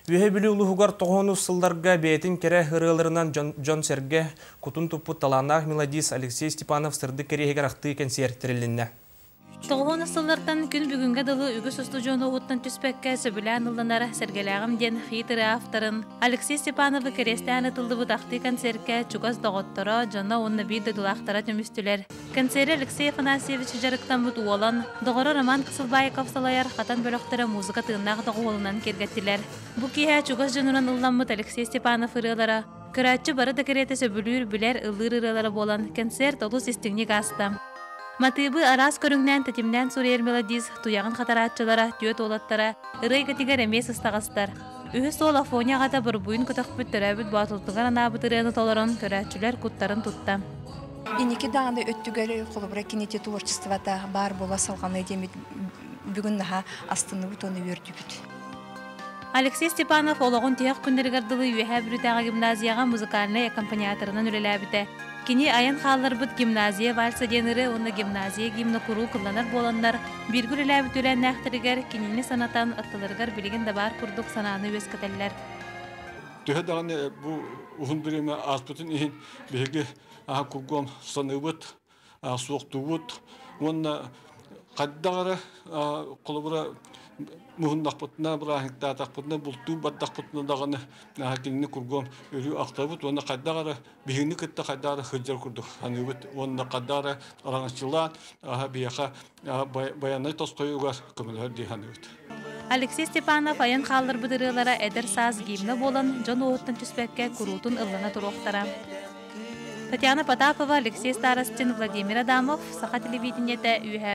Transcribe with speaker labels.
Speaker 1: Үөһээ Бүлүү улууһугар тоҕуһунус сылларга бэйэтин кэрэ ырыаларынан дьон-сэргэ кутун туппут талааннаах мелодист Алексей Степанов сырдык кэриэһигэр ахтыы кэнсиэр тэрилиннэ.
Speaker 2: Тоҕуһунус сыллартан күн бүгүҥҥэ дылы үгүс устудьуон уһуттан түспэккэ сөбүлээн ылланар Сэргэлээҕим диэн хит ырыа авторын Алексей Степановы кэриэстээн ытыллыбыт ахтыы концеркэ чугас доҕотторо, дьоно уонна биир дойдулаахтара түмүстүлэр. Концеры Алексей Афанасьевич дьарыктаммыт уолан, доҕоро Роман Кысылбаиков салайар Хатан бөлөхтөрө музыка тыыннаах доҕуһуолунан киэргэттилэр. Бу киэһэ чугас дьонунан ылламмыт Алексей Степанов ырыалара көрөөччү бары да кэриэтэ сөбүлүүр, билэр, ыллыыр ырыалара буолан, концерт олус истиҥник ааста. Матыыбы араас көрүҥнээн тэтимнээн суруйар мелодист, туйаҕын хатарааччылара, түөрт уолаттара ырыа эйгэтигэр эмиэ сыстаҕастар. Үһүс уол Афоня аҕата борбуйун көтөхпүт төрөөбүт Боотултугар анаабыт ырыаны толорон, көрөөччүлэр куттарын тутта.
Speaker 3: Инники даҕаны өттүгэр холобура кинити творчествота баар буола салҕаныы диэммит бүгүн наһаа астынныбыт уонна үөрдүбүт.
Speaker 2: Алексей Степанов олоҕун тиһэх күннэригэр дылы Үөһээ Бүлүүтээҕи гимназияҕа музыкальнай аккомпаниаторынан үлэлээбитэ. Кини айан хаалларбыт «Гимназия вальса» диэн ырыа уонна «Гимназия гимна» куруук ылланар буоланнар, бииргэ үлэлээбит үөлээннээхтэригэр кинини санатан, аттыларыгар билигин да баар курдук санааны үөскэтэллэр.
Speaker 4: Төһө даҕаны бу уһун бириэмэ ааспытын иһин биһиги кургуом саныыбыт, суохтуубут уонна хайдах эрэ холобура муһуннахпытына, бырааһынньыктаатахпытына, бултуу бардахпытына даҕаны кинини кургуом өрүү ахтабыт уонна хайдах эрэ биһигини кытта хайдах эрэ сылдьар курдук саныыбыт уонна хайдах эрэ араҥаччылаан биһиэхэ байанай тосхойугар көмөлөһөр дии саныыбыт.
Speaker 2: Алексей Степанов айан хаалларбыт ырыалара эдэр саас гимнэ буолан, дьон уоһуттан түспэккэ куруутун ыллана туруохтара. Татьяна Потапова, Алексей Старостин, Владимир Адамов, Саха телевидениетэ, Үөһээ.